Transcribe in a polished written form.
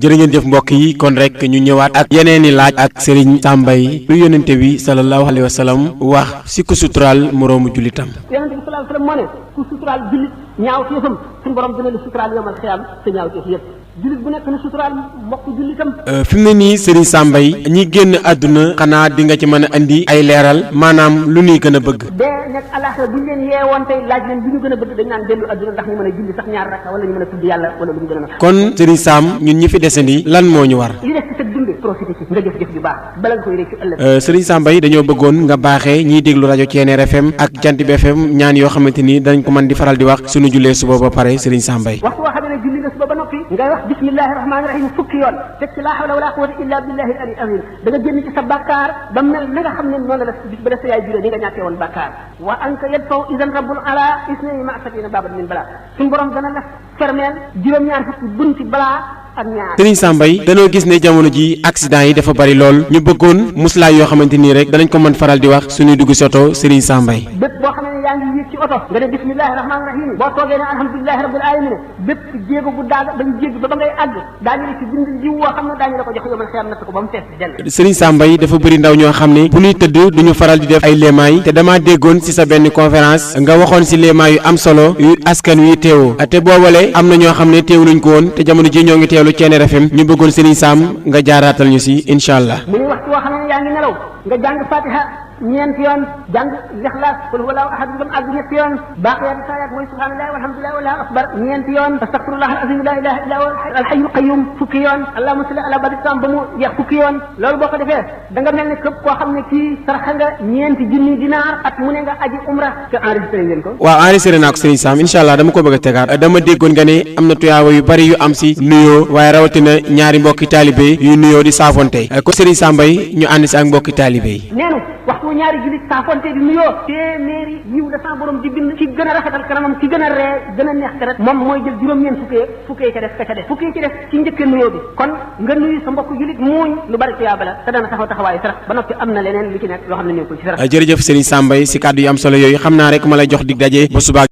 jërë ngeen jëf mbokk yi kon rek ñu ñëwaat ak yeneeni laaj ak Serigne Sam Mbaye lu yonente bi sallallahu alayhi wa sallam wax si ku suturaal moroomu jullitam. yonente bi sallallahu alayhi wa sallam moo ne ku suturaal jullit ñaaw teefam suñu borom dina la suturaal yomal xiyaam sa ñaaw teef yëpp jullit bu nekk na suturaal mbokk jullitam. fi mu ne nii Serigne Sam Mbaye ñi génn àdduna xanaa di nga ci mën a andi ay leeral maanaam lu ñuy gën a bëgg. dee nekk àllaaxira bu ñu leen yeewoon tey laaj leen bu ñu gën a bëgg dañ naan dellu àdduna ndax ñu mën a julli sax ñaar rakka wala ñu mën a tudd yàlla wala lu ñu gën a nag. kon Serigne Sam ñun ñi fi desandi lan moo ñu war. li des ci sa dund profité ci nga jëf-jëf ju baax bala nga koy rek ci ëllëg. Serigne Sam Mbaye dañoo bëggoon nga baaxee ñiy déglu rajo Thiéniere FM ak Jant bi FM ñaan yoo xamante ni dañ ko mën di faral di wax suñu jullee suba ba pare Serigne Sam Mbaye. waxtu woo xam ne julli nga suba ba noppi ngay wax bismillahi rahmaani rahim fukki yoon teg ci laa hawla wala quwwata illa billahi al ali azim da nga génn ci sa bàkkaar ba mel na nga xam ne noonu la bis ba la sa yaay juree ni nga ñàkkee woon bàkkaar wa anka yadfaw idan rabbul ala isnayni ma sakina babat min bala suñu borom dana la fermeel juróom-ñaar fukki bunti balaa ak ñaar. Serigne Sam Mbaye danoo gis ne jamono ji accident yi dafa bari lool ñu bëggoon muslaay yoo xamante nii rek danañ ko mën faral di wax suñuy dugg si oto Serigne Sam Mbaye. bépp boo xam ne yaa ngi yéeg ci oto nga ne bismillahi rahmaani rahim boo toogee ne alhamdulilahi rabbil alamin bépp jéego bu daaga dañ jégg ba ngay àgg daañu la ci bind jiw woo xam ne daañu la ko jox yomal xiyam natt ko ba mu fees dell. Serigne Sam Mbaye dafa bëri ndaw ñoo xam ne bu ñuy tëdd duñu faral di def ay léemaay te damaa déggoon ci sa benn conférence nga waxoon ci léemaay yu am solo yu askan wi teewoo te boobale am na ñoo xam ne teewluñ ko woon te jamono ji ñoo ngi teewlu Thiéniere FM ñu bëggoon Serigne Sam nga jaaraatal ñu ci incha allah. mu ngi waxtu woo xam ne yaa ngi nelaw nga jàng fatiha ñeenti yoon jàng lixlaas qul huwallahu ahad ba mu àgg ñetti yoon baaqiyaatu saayaat mooy subhanallahi walhamdulillahi wallahu akbar ñeenti yoon astaghfirullah alazim la ilaha illa huwa alhayyul qayyum fukki yoon allahumma salli ala badi sam ba mu jeex fukki yoon loolu boo ko defee da nga mel ne képp koo xam ne kii saraxa nga ñeenti junni dinaar at mu ne nga aji umra te enregistré ngeen ko. waaw enregistré naa ko Serigne Sam incha allah dama ko bëgg a tegaat dama déggoon nga ne am na tuyaaba yu bari yu am si nuyoo waaye rawatina ñaari mbokki taalibe yu nuyoo di saafonte ko Serigne Sam Mbaye ñu ànd si ak mbokki taalibe yi. neenu waxtu ñaari jullit saafonte di nuyoo téeméeri yiw la sa borom di bind ci gën a rafetal kanamam ci gën a ree gën a neex deret moom mooy jël juróom-ñeent fukkee ca def ka ca def fukkee ci def ci njëkkee nuyoo bi kon nga nuyu sa mbokk jullit muuñ lu bari tuyaaba la te dana taxaw taxawaayu sarax ba noppi am na leneen lu ci nekk loo xam ne nekkul ci sarax. jërëjëf Serigne Sam Mbaye si kàddu yu am solo yooyu xam naa rek ma lay jox dig daje ba suba.